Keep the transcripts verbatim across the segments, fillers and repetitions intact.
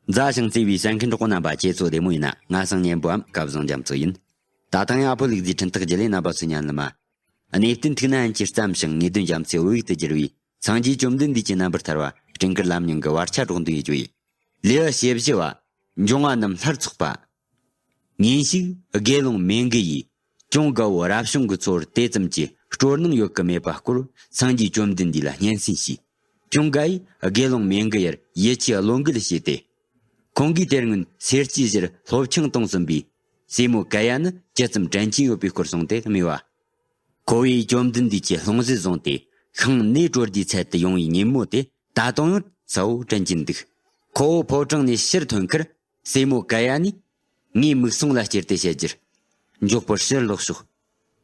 མཛའ་ཞིང་བརྩེ་བའི་གསན་མཁན་གྲོགས་པོ་རྣམ་པ། ཁྱེད་ཚོ་བདེ་མོ་ཡིན་ན། ང་སང་ཉན་པོའམ་སྐལ་བཟང་རྒྱ་མཚོ་ཡིན། ད་ཐེངས་ཡང་ཨ་ཕོ་ལུག་རྫིའི་འཕྲིན་ཐག་བརྒྱུད་ལས་རྣམ་པ་ཚོའི་སྙན་ལམ་མ། གནས་བརྟན་ཐུགས་ན་ཡིན་གྱི་བརྩམས་ཤིང་། ངེས་དོན་རྒྱ་མཚོའི་བོད་ཡིག་ཏུ་བསྒྱུར་བའི་སངས་རྒྱས་བཅོམ་ལྡན་འདས་ཀྱི་རྣམ་པར་ཐར་བ། སྤྲིན་དཀར་ལམ་རྙིང་གི་བར་ཆ་སྒྲོག་འདོན་ཡོད་རྒྱུ་ཡིན། ལེའུ་ཞེ་བཞི་བ། འབྱུང་བ་རྣམས་སླར་ཚོགས་པ། ཉིན་ཞིག་དགེ་སློང་མོའུ་འགལ་ཡིས་ཀྱོང་དགའ་བོ་རབ་བྱུང་གི་ཚོར་དེ་ཙམ་གྱི་སྤྲོ་སྣང་ཡོད་ཀྱི་མེད་པ་སྐོར་སངས་རྒྱས་བཅོམ་ལྡན་འདས་ལ་སྙན་སེང་ཞུས། ཀྱོང་དགའ་བོས་དགེ་སློང་མོའུ་འགལ་ཡར་ཡིད་ཆེས་བློ་འགེལ་བྱས་ཏེ། ཁོང་གིས་དེ་སྔོན་སེར་སྐྱའི་གཞིར་སློབ་ཆང་བཏུང་ཟིན་པའི་སྲས་མོ་ཀ་ཡ་ནི་ཇི་ཙམ་དྲན་གྱིན་ཡོད་པའི་སྐོར་གསུངས་ཏེ་སྨྲས་པ། ཁོ་བོས་བཅོམ་ལྡན་འདས་ཀྱི་ལྷུང་བཟེད་བཟུང་སྟེ་ཤིང་ནས་དྲོ་དུས་ཚལ་དུ་ཡོང་བའི་ཉིན་མོ་དེ་ད་དུང་ཡང་གསལ་བོ་དྲན་གྱིན་འདུག། ཁོ་བོ་ཕོ་བྲང་ནས་ཕྱིར་ཐོན་ཁར། སྲས་མོ་ཀ་ཡ་ནས་ངའི་མིག་ཟུང་ལ་ཅེར་ཏེ་བཤད་རྒྱུར། མགྱོགས་པོར་ཕྱིར་ལོག་ཤོག།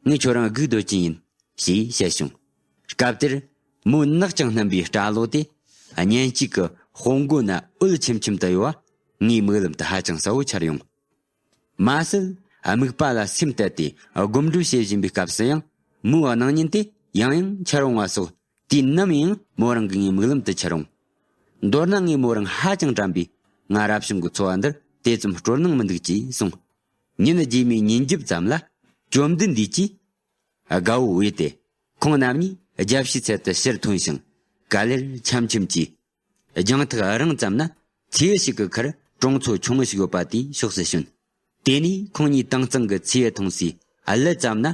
ངས་ཁྱོད་རང་སྒུག་སྡོད་ཀྱིན་ཡིན། ཞེས་བཤད་བྱུང་། སྐབས་དེར་མོའི་ནག་ཅིང་སྣུམ་པའི་སྐྲ་ལོ་དེ་གཉེན་གཅིག་གི་དཔུང་མགོ་ན་འོད་ཆེམ་ཆེམ་དུ་གཡོ་བ་ངའི་མིག་ལམ་དུ་ཧ་ཅང་གསལ་བོ་འཆར་ཡོང་། མ་ཟད་སྨུག་པ་ལ་སེམས་གཏད་དེ་སྒོམ་སྒྲུབ་བྱེད་བཞིན་པའི་སྐབས་སུ་ཡང་མོའི་སྣང་བརྙན་དེ་ཡང་ཡང་འཆར་འོང་བ་སོགས། དུས་ནམ་ཡང་མོ་རང་གི་ངའི་མིག་ལམ་དུ་འཆར་འོང་། མདོར་ན་ངས་མོ་རང་ཧ་ཅང་དྲན་པས། ང་རབ་བྱུང་གི་འཚོ་བ་འདིར་དེ་ཙམ་སྤྲོ་སྣང་མི་འདུག་ཅེས་གསུངས། ཉིན་རྗེས་མའི་ཉིན་རྒྱབ་ཙམ་ལ་བཅོམ་ལྡན་འདས་ཀྱིས་དགའ་བོ་བོས་ཏེ། ཁོང་རྣམ་གཉིས་རྒྱལ་སའི་ཚལ་དུ་ཕྱིར་ཐོན་ཞིང་ག་ལེར་འཆམ་འཆམ་གྱིས། རྒྱང་ཐག་རིང་ཙམ་ན་མཚེའུ་ཞིག་གི་ཁར་གྲོང་ཚོ་ཆུང་ངུ་ཞིག་ཡོད་པ་དེའི་ཕྱོགས་སུ་ཕྱིན། དེ་ནས་ཁོང་གཉིས་དྭངས་གཙང་གི་མཚེའུ་མཐོང་སའི་གླུ་ཙམ་ན་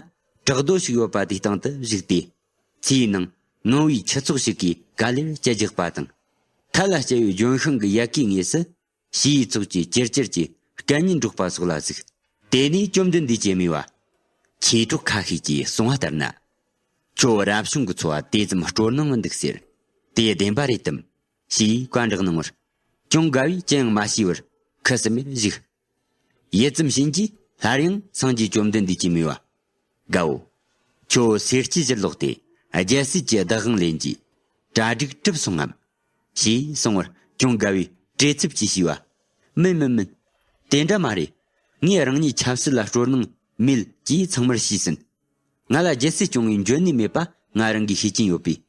བྲག་རྡོ་ཞིག་ཡོད་པ་དེའི་སྟེང་དུ་བཞུགས་ཏེ། མཚེའུའི་ནང་ངང་བའི་ཁྱུ་ཚོགས་ཤིག་གིས་ག་ལེར་སྐད་རྒྱག་པ་དང་། ཐལ་ལ་སྐྱེ་བའི་ལྗོན་ཤིང་གི་ཡལ་གའི་ངོས་སུ་བྱིའུའི་ཚོགས་ཀྱིས་ཅིར་ཅིར་གྱིས་སྐད་སྙན་སྒྲོག་པ་སོགས་ལ་གཟིགས། དེ་ནས་བཅོམ་ལྡན་འདས་ཀྱིས་སྨྲས་པ། མཆེད་གྲོགས་ཁ་ཤས་ཀྱིས་གསུངས་པ་ལྟར་ན། ཁྱོད་རབ་བྱུང་གི་འཚོ་བ་དེ་ཙམ་སྤྲོ་སྣང་མི་འདུག་ཟེར། དེ་བདེན་པ་རེད་དམ། ཞེས་བཀའ་འདྲི་གནང་བར། ཀྱོང་དགའ་བོས་ཅི་ཡང་མ་ཤེས་པར་ཁུ་སིམ་མེར་བཞུགས། ཡུད་ཙམ་ཕྱིན་རྗེས་སླར་ཡང་སངས་རྒྱས་བཅོམ་ལྡན་འདས་ཀྱིས་སྨྲས་པ། དགའ་བོ། ཁྱོད་སེར་སྐྱའི་གཞིར་ལོག་སྟེ་རྒྱལ་སྲིད་ཀྱི་བདག་དབང་ལེན་གྱིས་གྲ་སྒྲིག་གྲུབ་སོང་ངམ། ཞེས་གསུངས་པར་ཀྱོང་དགའ་བོས་བྲེལ་འཚུབ་ཀྱིས་ཞུས་པ། མིན་མིན་མིན། དེ་འདྲ་མ་རེད། ངས་རང་ཉིད་ཆབ་སྲིད་ལ་སྤྲོ་སྣང་མེད་ཅེས་ཚང་མར་ཤེས་ཟིན། ང་ལ་རྒྱལ་སྲིད་སྐྱོང་བའི་འཇོན་ནུས་མེད་པ་ང་རང་གིས་ཤེས་ཀྱིན་ཡོད་པས།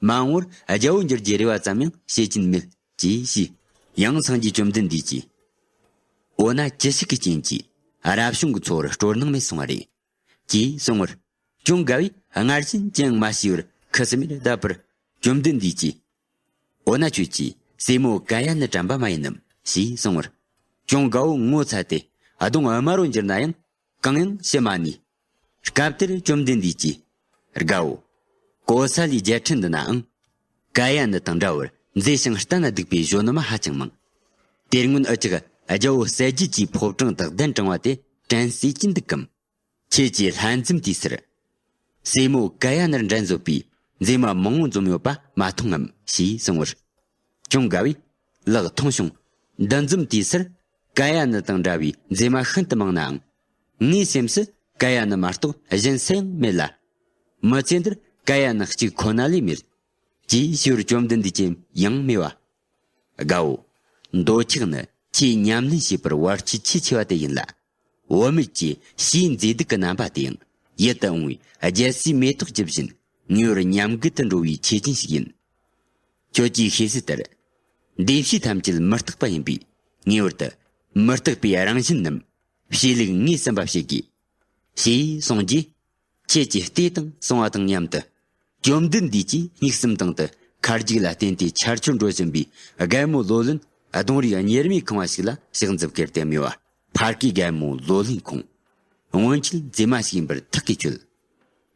མ་འོངས་པར་རྒྱལ་པོ་འགྱུར་རྒྱུའི་རེ་བ་ཙམ་ཡང་བྱེད་ཀྱིན་མེད་ཅེས་ཞུས། ཡང་སངས་རྒྱས་བཅོམ་ལྡན་འདས་ཀྱིས། འོ་ན་ཅི་ཞིག་གི་རྐྱེན་གྱིས་རབ་བྱུང་གི་འཚོ་བར་སྤྲོ་སྣང་མེད་སོང་བ་རེད། ཅེས་གསུངས་པར། ཀྱོང་དགའ་བོས་སྔར་བཞིན་ཅི་ཡང་མ་ཤེས་པར་ཁུ་སིམ་མེར་བསྡད་པར། བཅོམ་ལྡན་འདས་ཀྱིས། འོ་ན་ཁྱོད་ཀྱིས་སྲས་མོ་ཀ་ཡ་ནི་དྲན་པ་མ་ཡིན་ནམ། ཞེས་གསུངས་པར། ཀྱོང་དགའ་བོ་ངོ་ཚ་སྟེ་གདོང་དམར་པོར་འགྱུར་ན་ཡང་གང་ཡང་བྱེད་མ་ནུས། སྐབས་དེར་བཅོམ་ལྡན་འདས་ཀྱིས། དགའ་བོ། གོ་ས་ལའི་རྒྱལ་ཕྲན་འདི་ནའང་། ཀ་ཡ་ནི་དང་འདྲ་བར་མཛེས་ཤིང་ལྟ་ན་སྡུག་པའི་གཞོན་ནུ་མ་ཧ་ཅང་མང་། དེ་སྔོན་འུ་ཅག་རྒྱལ་པོ་གསལ་རྒྱལ་གྱི་ཕོ་བྲང་དུ་གདན་དྲངས་པ་དེ་དྲན་གསོས་ཀྱིན་འདུག་གམ། ཁྱེད་ཀྱིས་ལྷན་འཛོམས་དུས་སུ། སྲས་མོ་ཀ་ཡ་ནར་འགྲན་བཟོད་པའི་མཛེས་མ་མང་བོ་འཛོམས་ཡོད་པ་མ་མཐོང་ངམ། ཞེས་གསུངས་པར། ཀྱོང་དགའ་བོས། ལགས་མཐོང་བྱུང་། འདུ་འཛོམས་དུས་སུ། ཀ་ཡ་ནི་དང་འདྲ་བའི་མཛེས་མ་ཤིན་ཏུ་མང་ནའང་། ངའི་སེམས་སུ་ཀ་ཡ་ནི་མ་གཏོགས་གཞན་སུ་ཡང་མེད་ལ། མི་ཚེ་འདིར་ཀ་ཡ་ནི་གཅིག་ཁོ་ན་ལས་མེད། ཅེས་ཞུ་བར་བཅོམ་ལྡན་འདས་ཀྱིས་ཡང་སྨྲས་པ། དགའ་བོ། འདོད་ཆགས་ནི་ཆེས་ཉམས་ལེན་བྱེད་པར་བར་ཆད་ཆེས་ཆེ་བ་དེ་ཡིན་ལ། བུད་མེད་ཀྱི་ཕྱིའི་མཛེས་སྡུག་གི་རྣམ་པ་དེ་ཡང་ཡིད་དུ་འོང་བའི་རྒྱལ་སའི་མེ་ཏོག་ཇི་བཞིན་ངེས་པར་ཉམས་རྒུད་དུ་འགྲོ་བའི་ཆེད་ཅན་ཞིག་ཡིན། ཁྱོད་ཀྱིས་ཤེས་གསལ་ལྟར། འདས་ཕྱི་ཐམས་ཅད་མི་རྟག་པ་ཡིན་པས་ངེས་པར་དུ་མི་རྟག་པའི་རང་བཞིན་རྣམས་བྱས་ལུགས་ངོས་ཟིན་པ་བྱེད་དགོས། ཞེས་གསུངས་རྗེས། ཁྱེད་ཀྱིས་བལྟས་དང་གསུང་བ་དང་མཉམ་དུ། བཅོམ་ལྡན་འདས་ཀྱིས་མིག་གསུམ་སྟེང་དུ་ཁ་རྒྱུག་ལ་བརྟེན་ཏེ་ཆར་ཆུ་འགྲོ་བཞིན་པའི་རྒན་མོ་ལོ་ལོན་གདོང་རིས་གཉེར་མས་ཁེངས་པ་ཞིག་ལ་ཕྱག་མཛུབ་ཀེར་ཏེ་སྨྲས་པ། ཕ་སྐད་རྒན་མོ་ལོ་ལོན་ཁོང་། སྔོན་ཆད་མཛེས་མ་ཞིག་ཡིན་པར་ཐག་གིས་ཆོད།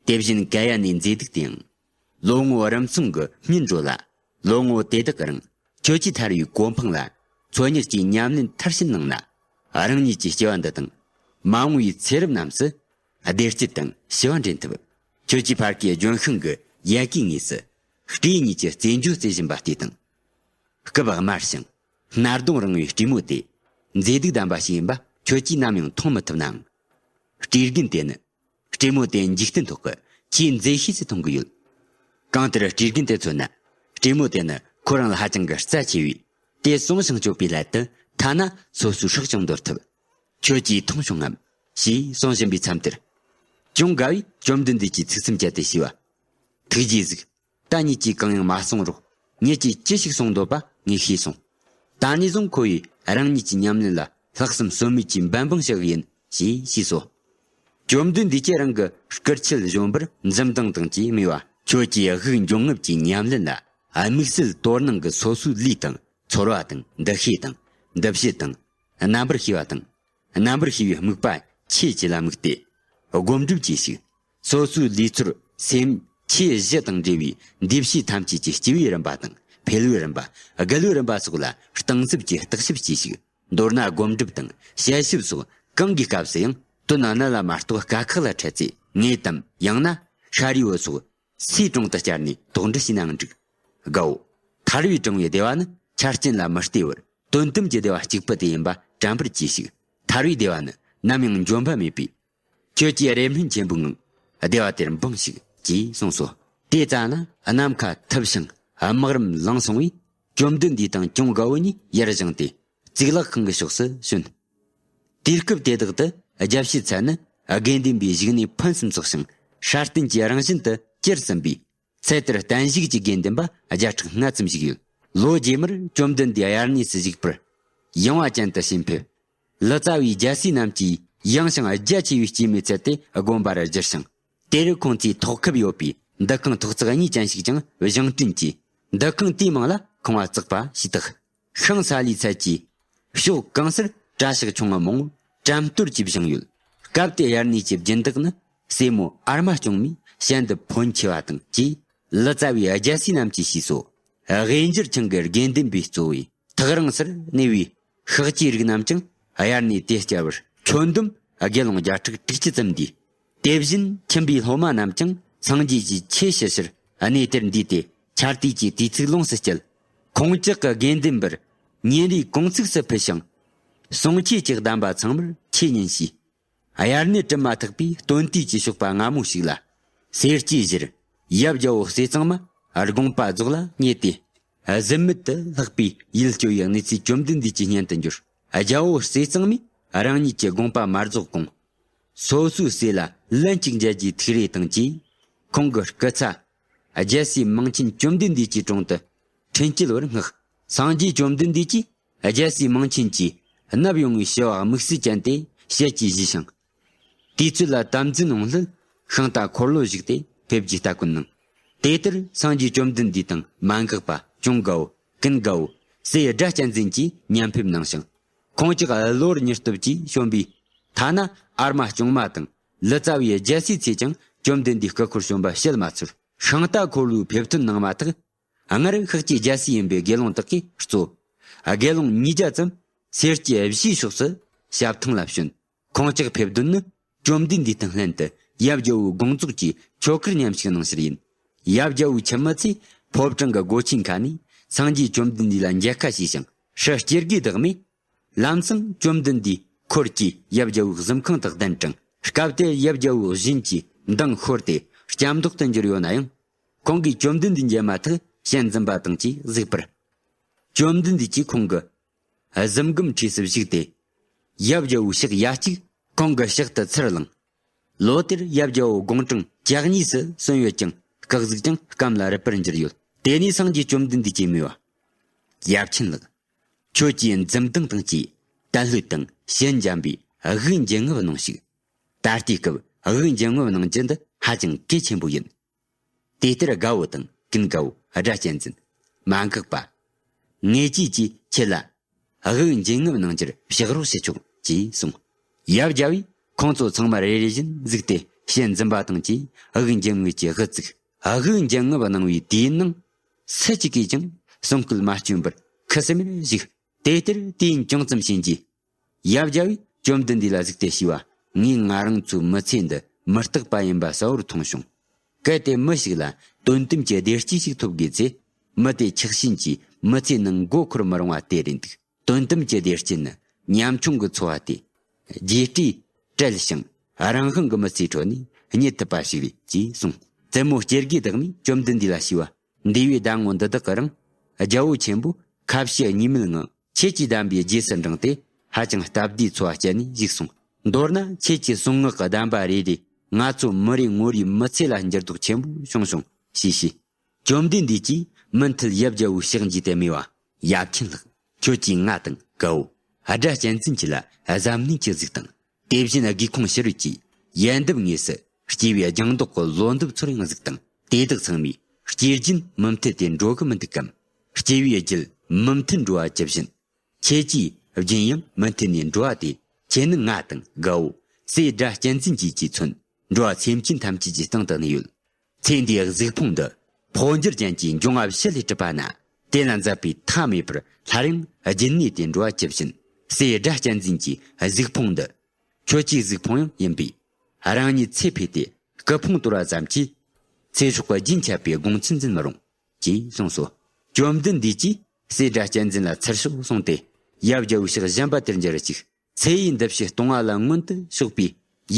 དེ་བཞིན་ཀ་ཡ་ནའི་མཛེས་སྡུག་དེའང་། ལོ་ངོ་རིམ་གསུམ་གྱི་སྙིང་བྲོ་ལ། ལོ་ངོ་དེ་དག་གི་རིང་ཁྱོད་ཀྱིས་ཐར་བའི་གོ་འཕང་ལ། འཚོལ་སྙེག་ཀྱི་ཉམས་ལེན་མཐར་ཕྱིན་གནང་ན། རང་ཉིད་ཀྱི་སྐྱེ་བ་འདི་དང་། མ་འོངས་པའི་ཚེ་རབས་རྣམས་སུ། བདེ་སྐྱིད་དང་ཞི་བ་འདྲེན་ཐུབ། ཁྱོད་ཀྱིས་ཕ་སྐད་ལྗོན་ཤིང་གི་ཡལ་གའི་ངོས་སུ། སྤྲེའུ་གཉིས་ཀྱི་རྩེད་འཇོ་རྩེ་བཞིན་པ་ལྟོས་དང་། སྐུ་པ་དམར་ཞིང་། སྣར་གདོང་རིང་བའི་སྤྲེའུ་མོ་དེ། མཛེས་སྡུག་ལྡན་པ་ཞིག་ཡིན་པ་ཁྱོད་ཀྱིས་ནམ་ཡང་མཐོང་མི་ཐུབ་ནའང་། སྤྲེའུ་རྒན་དེ་ནི། སྤྲེའུ་མོ་དེ་འཇིག་རྟེན་ཐོག་གི་ཆེས་མཛེས་ཤོས་སུ་མཐོང་གི་ཡོད། གང་ལྟར་སྤྲེའུ་རྒན་དེ་མཚོན་ན། སྤྲེའུ་མོ་དེ་ནི་ཁོ་རང་ལ་ཧ་ཅང་གི་རྩ་ཆེ་བས། དེ་སྲུང་ཞིང་སྐྱོབ་པའི་སླད་དུ་ཐ་ན་སོ་སོའི་སྲོག་ཀྱང་འདོར་ཐུབ། ཁྱོད་ཀྱིས་མཐོང་བྱུང་ངམ། ཞེས་གསུང་བཞིན་པའི་མཚམས་དེར། ཀྱོང་དགའ་བོས་བཅོམ་ལྡན་འདས་ཀྱི་ཚིག་གསུམ་བཅད་དེ་ཞུས་པ། ཐུགས་རྗེས་གཟིགས། ད་ཉིད་ཀྱིས་གང་ཡང་མ་གསུང་རོགས། ཉིད་ཀྱིས་ཅི་ཞིག་གསུང་འདོད་པ་ངས་ཤེས་སོང་། ད་ནས་བཟུང་ཁོ་ཡིས་རང་ཉིད་ཀྱི་ཉམས་ལེན་ལ་ལྷག་བསམ་ཟོལ་མེད་ཀྱིས་འབད་འབུངས་བྱེད་ཀྱི་ཡིན། ཞེས་ཞུས་སོ། བཅོམ་ལྡན་འདས་ཀྱིས་རང་གི་སྐུར་ཆད་གཞོམ་པར་འཛུམ་མདངས་དང་བཅས་སྨྲས་པ། ཁྱོད་ཀྱིས་དབུགས་འབྱུང་རྔུབ་ཀྱི་ཉམས་ལེན་ལ་དམིགས་བསལ་དོ་སྣང་གིས་སོ་སོའི་ལུས་དང་ཚོར་བ་དང་འདུ་ཤེས་དང་འདུ་བྱེད་དང་རྣམ་པར་ཤེས་པ་དང་། རྣམ་པར་ཤེས་པའི་དམིགས་པ་ཆོས་བཅུ་ལ་དམིགས་ཏེ་སྒོམ་སྒྲུབ་གྱིས་ཤིག། སོ་སོའི་ལུས་ཚོར་སེམས་ཆོས་བཞི་དང་འབྲེལ་བའི་འདུས་བྱས་ཐམས་ཅད་ཀྱི་སྐྱེ་བའི་རིམ་པ་དང་འཕེལ་བའི་རིམ་པ། རྒུད་པའི་རིམ་པ་སོགས་ལ་གཏིང་ཟབ་ཀྱིས་བརྟག་ཞིབ་གྱིས་ཤིག། མདོར་ན་སྒོམ་སྒྲུབ་དང་དཔྱད་ཞིབ་སོགས་གང་གི་སྐབས་སུ་ཡང་དོན་གནད་ལ་མ་གཏོགས་དཀའ་ཁག་ལ་འཕྲད་ཚེ་ངད་དམ་ཡང་ན་ཤ་རུས་པོ་སོགས་སའི་དྲུང་དུ་བཅར་ནས་དོགས་འདྲི་བྱས་ནའང་འགྲིག། དགའ་བོ། ཐར་བའི་དྲུང་བའི་བདེ་བ་ནི་ཆ་རྐྱེན་ལ་མི་ལྟོས་པར་དོན་དམ་གྱི་བདེ་བ་གཅིག་པུ་དེ་ཡིན་པ་དྲན་པར་གྱིས་ཤིག། ཐར་བའི་བདེ་བ་ནི་ནམ་ཡང་འཇོམས་པ་མེད་པས། ཁྱོད་ཀྱིས་རེ་སྨོན་ཆེན་པོའི་ངང་བདེ་བ་དེར་འབངས་ཤིག། ཅེས་གསུངས་སོ། དེ་ཙམ་ན་ནམ་མཁའ་ཐུབ་ཞིང་དམག་རིམ་ལངས་སོང་བས། བཅོམ་ལྡན་འདས་དང་གྱང་རྒད་པོ་གཉིས་ཡར་བཞེངས་ཏེ་གཙུག་ལག་ཁང་གི་ཕྱོགས་སུ་བྱོན། དུས་སྐབས་དེ་དག་ཏུ་རྒྱལ་བྱེད་ཚལ་ནི་དགེ་འདུན་པའི་བཞུགས་གནས་ཕུན་སུམ་ཚོགས་ཤིང་སྲ་བརྟན་གྱི་རང་བཞིན་དུ་གྱུར་ཟིན་པས། ཚལ་དེར་བརྟན་བཞུགས་ཀྱི་དགེ་འདུན་པ་བརྒྱ་ཕྲག་ལྔ་ཙམ་བཞུགས་ཡོད། ལོ་རྗེས་མར་བཅོམ་ལྡན་འདས་དབྱར་གནས་སུ་བཞུགས་པར་ཡངས་པ་ཅན་དུ་ཕྱིན་ཕེབས། ལི་ཙཱ་བའི་རྒྱལ་སྲས་རྣམས་ཀྱིས་ཡངས་ཤིང་རྒྱ་ཆེ་བའི་སྐྱེད་མོས་ཚལ་དེ་དགོན་པར་བསྒྱུར་ཞིང་། དེར་ཁོང་ཚོས་ཐོག་ཁབ་ཡོད་པའི་འདུ་ཁང་ཐོག་བརྩེགས་གཉིས་ཅན་ཞིག་ཀྱང་བཞེངས་སྐྲུན་གྱིས། འདུ་ཁང་དེའི་མིང་ལ་ཁང་བ་བརྩེགས་པ་ཞེས་བཏགས། ཤིང་སཱ་ལུའི་ཚལ་གྱི་ཕྱོགས་གང་སར་གྲྭ་ཤག་ཆུང་ངུ་མང་པོ་གྲམ་སྟོར་གྱིས་བཞེངས་ཡོད། སྐབས་དེ་དབྱར་གནས་ཀྱི་སྦྱིན་བདག་ནི་སྲས་མོ་ཨར་མ་སྐྱོང་མའི་ཞལ་འདི་ཕོན་ཆེ་བ་དང་བཅས། ལི་ཙཱ་བའི་རྒྱལ་སྲས་རྣམས་ཀྱིས་ཞུས་སོ། དབྱེན་འབྱེད་ཆང་གི་དགེ་འདུན་པའི་གཙོ་བོས། ཐག་རིང་སར་གནས་པའི་ཤཱཀྱའི་རིགས་རྣམས་ཀྱང་དབྱར་གནས་དེ་བསྐྱལ་བར། ཁྱོན་བསྡོམས་དགེ་སློང་བརྒྱ་ཕྲག་དྲུག་ཅུ་ཙམ་འདུས། དེ་བཞིན་ཁྱིམ་པའི་སློབ་མ་རྣམས་ཀྱང་སངས་རྒྱས་ཀྱི་ཆོས་ཞུ་ཕྱིར་གནས་དེར་འདུས་ཏེ། ཆར་དུས་ཀྱི་དུས་ཚིགས་ལོངས་སུ་སྤྱད། ཁོང་ཅག་གི་དགེ་འདུན་པར་ཉིན་རེའི་གུང་ཚིགས་སུ་ཕུལ་ཞིང་། གསུང་ཆོས་ཀྱི་གདམས་པ་ཚང་མར་ཆོས་ཉན་བྱས། དབྱར་གནས་གྲུབ་མ་ཐག་པའི་སྟོན་དུས་ཀྱི་ཞོགས་པ་སྔ་མོ་ཞིག་ལ། སེར་སྐྱའི་གཞིར་ཡབ་རྒྱལ་པོ་ཟས་གཙང་མ་དགོངས་པ་རྫོགས་ལ་བསྙད་དེ། གཟི་མེད་དུ་ལྷགས་པའི་ཡིད་སྐྱོ་བའི་གནས་ཚུལ་བཅོམ་ལྡན་འདས་ཀྱི་སྙན་དུ་འབྱོར། རྒྱལ་པོ་ཟས་གཙང་མས་རང་ཉིད་ཀྱི་དགོངས་པ་མ་རྫོགས་གོང་། སོ་སོའི་སྲས་ལ་ལན་གཅིག་མཇལ་རྒྱུའི་ཐུགས་རེ་དང་བཅས། ཁོང་གི་སྐུ་ཚ་རྒྱལ་སྲས་མིང་ཆེན་བཅོམ་ལྡན་འདས་ཀྱི་དྲུང་དུ་འཕྲིན་བསྐྱེལ་བར་མངགས། སངས་རྒྱས་བཅོམ་ལྡན་འདས་ཀྱིས་རྒྱལ་སྲས་མིང་ཆེན་གྱིས་བསྣབས་ཡོང་བའི་ཞི་བ་དམིགས་བསལ་ཅན་དེ་ཞལ་གྱིས་བཞེས་ཤིང་། དུས་ཚོད་ལ་དམ་འཛིན་འོང་སླད་ཤིང་རྟ་འཁོར་ལོ་བཞུགས་ཏེ་ཕེབས་རྒྱུའི་སྟ་གོན་གནང་། དེ་ལྟར་སངས་རྒྱས་བཅོམ་ལྡན་འདས་དང་མ་འགགས་པ། གྱང་རྒད་པོ། ཀུན་དགའ་བོ། སྲས་སྒྲ་གཅན་འཛིན་གྱིས་ཉན་ཕེབས་གནང་ཞིང་། ཁོང་ཅག་གློ་བུར་ཉེན་སྟོབས་ཀྱིས་བྱོན་པའི་ཐ་ན་ཨར་མ་སྐྱོང་མ་དང་ལི་ཙཱ་བའི་རྒྱལ་སྲས་ཚོས་ཀྱང་བཅོམ་ལྡན་འདས་སྐུ་འཁོར་བྱོན་པ་བཤད་མ་ཚུར། ཤིང་རྟ་འཁོར་ལོའི་ཕེབས་ཐོན་གནང་མ་ཐག། སྔར་ཤཱཀྱའི་རྒྱལ་སྲས་ཡིན་པའི་དགེ་སློང་དག་གིས་གཙོ། དགེ་སློང་ཉིས་བརྒྱ་ཙམ་སེར་སྐྱའི་བཞིའི་ཕྱོགས་སུ་ཞབས་ཐང་ལ་བྱོན། ཁོང་ཅག་ཕེབས་དོན་ནི་བཅོམ་ལྡན་འདས་དང་ལྷན་དུ་ཡབ་རྒྱལ་པོའི་དགོངས་རྫོགས་ཀྱི་ཆོ་གར་མཉམ་ཞུགས་གནང་ཕྱིར་ཡིན། ཡབ་རྒྱལ་པོའི་ཁྱིམ་མི་ཚོས་ཕོ་བྲང་གི་སྒོ་ཆེན་ཁ་ནས་སངས་རྒྱས་བཅོམ་ལྡན་འདས་ལ་མཇལ་ཁ་བྱས་ཤིང་། སྲས་སྐྱེ་དགུའི་བདག་མོས། ལམ་སང་བཅོམ་ལྡན་འདས་འཁོར་གྱིས་ཡབ་རྒྱལ་པོའི་གཟིམ་ཁང་དུ་གདན་དྲངས། སྐབས་དེར་ཡབ་རྒྱལ་པོ་བཞིན་གྱི་མདངས་ཤོར་ཏེ་སྐྱབས་མདོག་ཏུ་གྱུར་ཡོད་ན་ཡང་། ཁོང་གིས་བཅོམ་ལྡན་འདས་མཇལ་མ་ཐག་ཞལ་འཛུམ་པ་དང་བཅས་གཟིགས་པར། བཅོམ་ལྡན་འདས་ཀྱིས་ཁོང་གི་གཟིམ་སྒམ་འཁྲིས་སུ་བཞུགས་ཏེ། ཡབ་རྒྱལ་པོའི་ཕྱག་ཡ་གཅིག་ཁོང་གི་ཕྱག་ཏུ་ཚུར་བླངས། ལོ་དེར་ཡབ་རྒྱལ་པོ་དགུང་གྲངས་བཅུ་གཉིས་སུ་སོན་ཡོད་ཀྱང་སྐུ་གཟུགས་ཀྱང་སྐམ་ལ་རུད་པར་འགྱུར་ཡོད། དེ་ནས་སངས་རྒྱས་བཅོམ་ལྡན་འདས་ཀྱིས་སྨྲས་པ། ཡབ་ཆེན་ལགས། ཁྱོད་ཀྱིས་འཛུམ་མདངས་དང་བཅས་དལ་ལྷོད་དང་ཞལ་འཇམ་པའི་དབུགས་འབྱིན་རྔུབ་གནང་ཞིག། ད་ལྟའི་སྐབས་དབུགས་འབྱིན་རྔུབ་གནང་རྒྱུ་འདི་ཧ་ཅང་གལ་ཆེན་པོ་ཡིན། དེ་ལྟར་དགའ་བོ་དང་ཀུན་དགའ་བོ་སྒྲ་གཅན་འཛིན། མ་འགགས་པ། ངེད་ཅག་གིས་ཁྱེད་ལ་དབུགས་འབྱིན་རྔུབ་གནང་རྒྱུར་ཕྱག་རོགས་ཞུ་ཆོག་ཅེས་གསུངས། ཡབ་རྒྱལ་པོས་ཁོང་ཚོ་ཚང་མར་རེ་རེ་བཞིན་གཟིགས་ཏེ་ཞལ་འཛུམ་པ་དང་བཅས་དབུགས་འབྱིན་རྔུབ་ཀྱི་དབུ་བཙུགས། དབུགས་འབྱིན་རྔུབ་གནང་བའི་དུས་ཡུན་ནང་སུ་གཅིག་གིས་ཀྱང་གསུང་སྐད་མ་བསྐྱོན་པར་ཁུ་སིམ་མེར་བཞུགས། དེ་ལྟར་དུས་ཡུན་ཅུང་ཙམ་ཕྱིན་རྗེས། ཡབ་རྒྱལ་པོས་བཅོམ་ལྡན་འདས་ལ་གཟིགས་ཏེ་ཞུས་པ། ངས་ང་རང་ཚོའི་མི་ཚེ་འདི་མི་རྟག་པ་ཡིན་པ་གསལ་བོར་མཐོང་བྱུང་། གལ་ཏེ་མི་ཞིག་ལ་དོན་དམ་གྱི་བདེ་སྐྱིད་ཞིག་ཐོབ་དགོས་ཚེ། མི་དེ་ཆགས་ཞེན་གྱིས་མི་ཚེ་ནང་མགོ་འཁོར་མི་རུང་བ་དེ་རེད་འདུག། དོན་དམ་གྱི་བདེ་སྐྱིད་ནི་ཉམ་ཆུང་གི་འཚོ་བ་སྟེ། རྒྱས་སྤྲོས་བྲལ་ཞིང་རང་དབང་གི་མི་ཚེའི་ཁྲོད་ནས་རྙེད་ཐུབ་པ་ཞིག་རེད་ཅེས་གསུངས། བཙུན་མོ་སྐྱེ་དགུའི་བདག་མོས་བཅོམ་ལྡན་འདས་ལ་ཞུས་པ། འདས་པའི་ཟླ་ངོ་འདི་དག་གི་རིང་རྒྱལ་པོ་ཆེན་པོས་ཁ་བཤད་གཉིས་མེད་ངང་ཆོས་ཀྱི་གདམས་པའི་རྗེས་སུ་འབྲངས་ཏེ་ཧ་ཅང་སྟབས་བདེའི་འཚོ་བ་སྤྱད་ནས་བཞུགས་སོང་། མདོར་ན་ཁྱེད་ཀྱི་གསུང་ངག་གི་གདམས་པ་རེ་རེས་ང་ཚོ་མི་རེ་ངོ་རེའི་མི་ཚེ་ལ་འགྱུར་ལྡོག་ཆེན་པོ་བྱུང་བྱུང་ཞེས་བཤད། བཅོམ་ལྡན་འདས་ཀྱིས་མུ་མཐུད་ཡབ་རྒྱལ་པོའི་ཕྱག་མཇུག་ཏུ་སྨྲས་པ། ཡབ་ཆེན་ལགས། ཁྱོད་ཀྱིས་ང་དང་། དགའ་བོ། སྒྲ་གཅན་འཛིན་གྱིས་ལ་གཟབ་ནན་གྱིས་གཟིགས་དང་། དེ་བཞིན་སྒེའུ་ཁུང་ཕྱི་རོལ་གྱི་ཡལ་འདབ་ངོས་སུ་སྐྱེས་པའི་ལྗང་མདོག་གི་ལོ་འདབ་ཚོར་ཡང་གཟིགས་དང་། དེ་དག་ཚང་མས་སྐྱེ་རྒྱུན་མུ་མཐུད་དེ་འགྲོ་གི་མི་འདུག་གམ། སྐྱེ་བའི་རྒྱུད་མུ་མཐུད་འགྲོ་བ་ཇི་བཞིན། ཁྱེད་ཀྱིས་རྒྱུན་ཡང་མུ་མཐུད་ནས་འགྲོ་བ་དེ། ཁྱེད་ནི་ང་དང་། དགའ་བོ། སྲས་སྒྲ་གཅན་འཛིན་གྱིས་ཀྱིས་མཚོན། འགྲོ་བ་སེམས་ཅན་ཐམས་ཅད་ཀྱི་སྟེང་དུ་གནས་ཡོད། ཚེ་འདིའི་གཟིགས་ཕུང་འདི། འཕོ་འགྱུར་ཅན་གྱི་འབྱུང་བ་བཞི་ལས་གྲུབ་པ་ན། དེ་ལ་འཛད་པའི་མཐའ་མེད་པར་སླར་ཡང་རྒྱུན་གནས་ཏེ་འགྲོ་བ་ཇི་བཞིན། སྲས་སྒྲ་གཅན་འཛིན་གྱི་གཟིགས་ཕུང་འདི། ཁྱོད་ཀྱི་གཟིགས་ཕུང་ཡང་ཡིན་པས། རང་ཉིད་ཚེ་འཕོས་ཏེ་སྐུ་ཕུང་དོར་བ་ཙམ་གྱིས། ཚེ་སྲོག་གི་རྒྱུན་ཆད་པའི་དགོངས་ཚུལ་འཛིན་མི་རུང་། ཅེས་གསུངས་སོ། བཅོམ་ལྡན་འདས་ཀྱིས་སྲས་སྒྲ་གཅན་འཛིན་ལ་ཚུར་ཤོག་གསུངས་ཏེ། ཡབ་རྒྱལ་པོའི་ཕྱག་གཞན་པ་དེར་འབྱར་ཅིག། ཚེ་ཡི་འདུ་བྱེད་སྟོང་བ་ལ་མངོན་དུ་ཕྱོགས་པའི་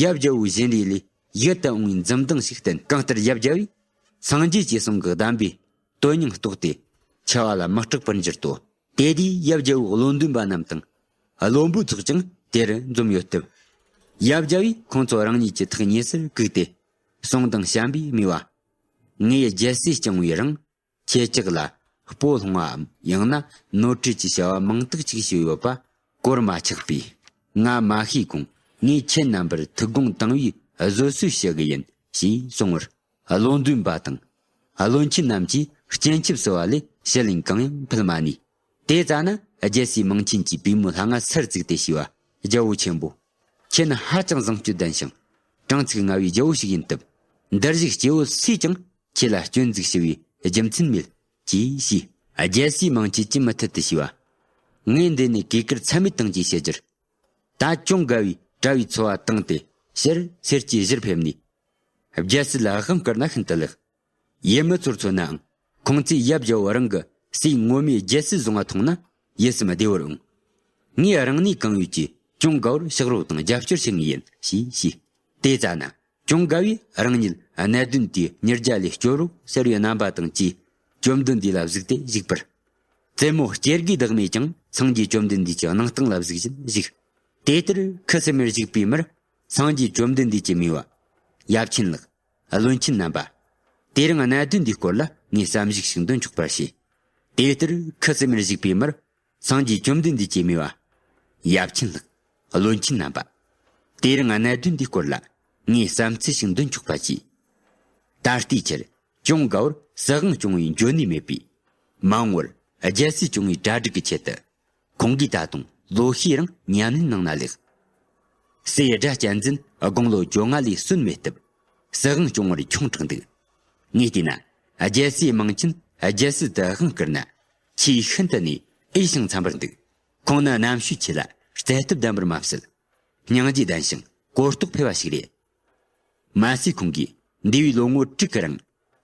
ཡབ་རྒྱལ་པོའི་བཞིན་རས་ལས་ཡིད་དུ་འོང་བའི་འཛུམ་མདངས་ཤིག་བསྟན། གང་ལྟར་ཡབ་རྒྱལ་པོས་སངས་རྒྱས་ཀྱི་གསུང་གི་གདམས་པའི་དོན་སྙིང་རྟོགས་ཏེ། འཆི་བ་ལ་མི་སྐྲག་པར་འགྱུར་ཏོ། དེ་དུས་ཡབ་རྒྱལ་པོའི་བློན་འདུན་པ་རྣམས་དང་། བློན་པོའི་ཚོགས་ཀྱང་དེར་འཛོམས་ཡོད་སྟབས། ཡབ་རྒྱལ་པོས་ཁོང་ཚོ་རང་ཉིད་ཀྱི་ཐག་ཉེ་སར་བཀུག་སྟེ། གསུངས་དང་བཤམས་པས་སྨྲས་པ། ངས་རྒྱལ་སྲིད་བསྐྱངས་པའི་རིང་། ཁྱེད་ཅག་ལ་སྤོ་ལྷུང་བའམ་ཡང་ན་ནོར་འཁྲུལ་གྱི་བྱ་བ་མང་དག་ཅིག་བྱས་ཡོད་པ་གོར་མ་ཆག་པས། ང་མ་ཤེས་གོང་ངས་ཁྱེད་རྣམ་པར་ཐུགས་དགོངས་དྭངས་པའི་བཟོད་གསོལ་ཞུ་གི་ཡིན། ཞེས་གསུང་བར། བློན་འདུན་པ་དང་། བློན་ཆེན་རྣམས་ཀྱིས་སྤྱན་ཆབ་གསོལ་བ་ལས་ཞུ་ལན་གང་ཡང་ཕུལ་མ་ནུས། དེ་ཙ་ན་རྒྱལ་སྲས་མིང་ཆེན་གྱིས་པུས་མོའི་ལྷ་ང་སར་བཙུགས་ཏེ་ཞུས་པ། རྒྱལ་པོ་ཆེན་པོ། ཁྱེད་ནི་ཧ་ཅང་བཟང་སྤྱོད་ལྡན་ཞིང་། དྲང་ཚིག་མངའ་བའི་རྒྱལ་པོ་ཞིག་ཡིན་སྟབས། འདིར་བཞུགས་སྐྱེ་བོ་སུས་ཀྱང་ཁྱེད་ལ་སྐྱོན་འཛུགས་ཞུ་བའི་རྒྱུ་མཚན་མེད། ཅེས་ཞུས། རྒྱལ་སྲས་མིང་ཆེན་གྱིས་མུ་མཐུད་དུ་ཞུས་པ། ངས་འདི་ནས་གུས་བཀུར་ཚད་མེད་བཏང་རྒྱུའི་ཕྱི་རྒྱུར། ད་ཅུང་དགའ་བའི་གྲྭ་བའི་འཚོ་བ་བཏང་སྟེ་ཕྱིར་སེར་སྐྱའི་གཞིར་ཕེབས་ནས། རྒྱལ་སྲིད་ལ་དབང་བསྐུར་ན་ཤིན་ཏུ་ལེགས། ཡུལ་མི་ཚོར་མཚོན་ནའང་། ཁོང་ཚོས་ཡབ་རྒྱལ་པོ་རང་གི་སྲས་ངོ་མའི་རྒྱལ་སྲིད་བཟུང་བ་མཐོང་ན་ཡིད་སེམས་བདེ་བོར་འོང་། ངས་རང་ནུས་གང་ཡོད་ཀྱིས་ཅུང་དགའ་བོར་ཕྱག་རོགས་དང་རྒྱབ་སྐྱོར་བྱེད་ངེས་ཡིན་ཞེས་ཞུས། དེ་ཙ་ན་ཅུང་དགའ་བས་རང་ཉིད་གནད་དོན་དེའི་མྱུར་རྒྱ་ལས་སྐྱོབ་རོགས་ཟེར་བའི་རྣམ་པ་དང་བཅས་བཅོམ་ལྡན་འདས་ལ་གཟིགས་ཏེ་བཞུགས་པར། བཙུན་མོ་སྐྱེ་དགུའི་བདག་མོས་ཀྱང་སངས་རྒྱས་བཅོམ་ལྡན་འདས་ཀྱི་གནང་སྟངས་ལ་གཟིགས་བཞིན་བཞུགས། དེ་ལྟར་ཁུ་སིམ་མེར་བཞུགས་པའི་མིར། སངས་རྒྱས་བཅོམ་ལྡན་འདས་ཀྱིས་སྨྲས་པ། ཡབ་ཆེན་ལགས། བློན་ཆེན་རྣམ་པ། དེ་རིང་གནད་དོན་འདིའི་སྐོར་ལ་ངས་བསམ་གཞིག་ཞིག་འདོན་ཆོག་པར་བྱས། དེ་ལྟར་ཁུ་སིམ་མེར་བཞུགས་པའི་མིར། སངས་རྒྱས་བཅོམ་ལྡན་འདས་ཀྱིས་སྨྲས་པ། ཡབ་ཆེན་ལགས། བློན་ཆེན་རྣམ་པ། དེ་རིང་གནད་དོན་འདིའི་སྐོར་ལ་ངས་བསམ་ཚུལ་ཞིག་འདོན་ཆོག་པ་བྱས། ད་ལྟའི་ཆར་ཅུང་དགའ་བོར་སྲིད་དབང་སྐྱོང་བའི་འཇོན་ནུས་མེད་པས། མ་འོངས་པར་རྒྱལ་སྲིད་སྐྱོང་བའི་གྲ་སྒྲིག་གི་ཆེད་དུ། ཁོང་གིས་ད་དུང་ལོ་ཤས་རིང་ཉམས་ལེན་གནང་ན་ལེགས། སྲས་སྒྲ་གཅན་འཛིན་དགུང་ལོ་བཅོ་ལྔ་ལས་སོན་མེད་སྟབས། སྲིད་དབང་སྐྱོང་བར་ཆུང་དྲགས་འདུག། ངས་བལྟས་ན་རྒྱལ་སྲས་མིང་ཆེན་རྒྱལ་སྲིད་དུ་དབང་བསྐུར་ན། ཆེས་ཤིན་ཏུ་ནས་འོས་ཤིང་འཚམ་པར་འདུག། ཁོང་ནི་རྣམ་དཔྱོད་ཆེ་ལ་རྩལ་སྟོབས་ལྡན་པར་མ་ཟད། སྙིང་རྗེ་ལྡན་ཞིང་གོ་རྟོགས་འཕེལ་བ་ཞིག་རེད། མ་ཟད་ཁོང་གིས་འདས་པའི་ལོ་ངོ་དྲུག་གི་རིང་